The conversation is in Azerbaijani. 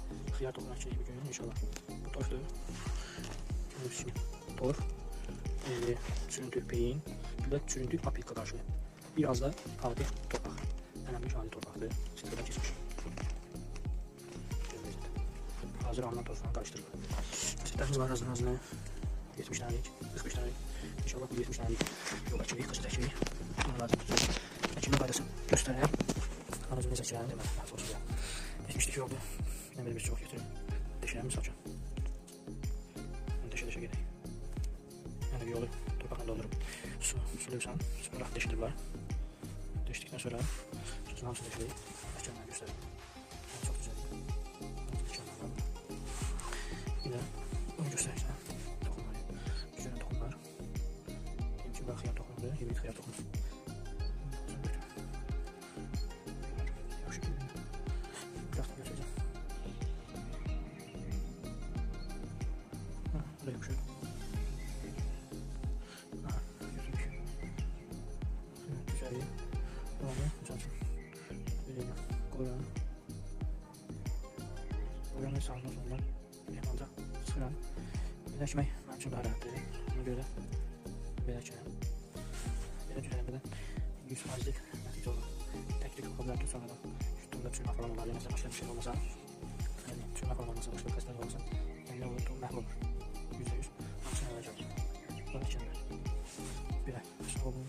Deməli, xiyar toxumu əkirik bu gün inşallah. Bu torfdur. Gördüyünüz kimi torf, çürüntü peyin, bir də çürüntü paprika qarışığı. Bir az da adi torpaq. Ələnmiş adi torpaqdır. Sitrədən keçmiş. Hazır alınan torfla qarışdırılır. Kasetlərimiz var azını 70 dənəlik, 45 dənəlik. İnşallah bu 70 dənəlik yol əkirik, kaset əkirik. Buna lazımdır. Əkilmə qaydasını göstərəm. Anacığım necə əkirəm, deməli, rahat olsun deyə. 70-lik yoldur. Nə belə bir çox götürüm. Deşirəm, misal üçün. Deşə-deşə gedək. Yəni bir yolu torpaqla doldurub su sulayırsan, sonra rahat deşilir bunlar. Deşdikdən sonra suyun hamısını deşirik. Əkənləri göstərim. Yəni, çox gözəldir. Əkənlər var. Bir də bunu göstərirsən. Toxumları. Görən toxumlar. Deyim ki, bu xiyar toxumudur, hibrid xiyar toxumu. Yaxşı görünür. Biraz da götüreceğim. Ha, buraya yapışıyor. Aha, götürdük. Evet, güzel. Böyle, misal üçün, belə qoyuram. Qoyuram və sağından solundan ehmalca sıxıram. Belə əkmək mənim üçün daha rahatdır. Ona görə də belə əkirəm. Belə düzələndə də 100%lik nəticə olur. Tək-tük ola bilər ki, sonradan tohumda çürümə falan olar. Yəni, məsələn, başqa bir şey olmasa, yəni çürümə falan olmasa, başqa bir xəstəlik olmasa, yəni nə olur, tohum məhv olur. %100. Hamısını əvvəl gəlir. Böyle əkənlər. Belə. Sağ olun.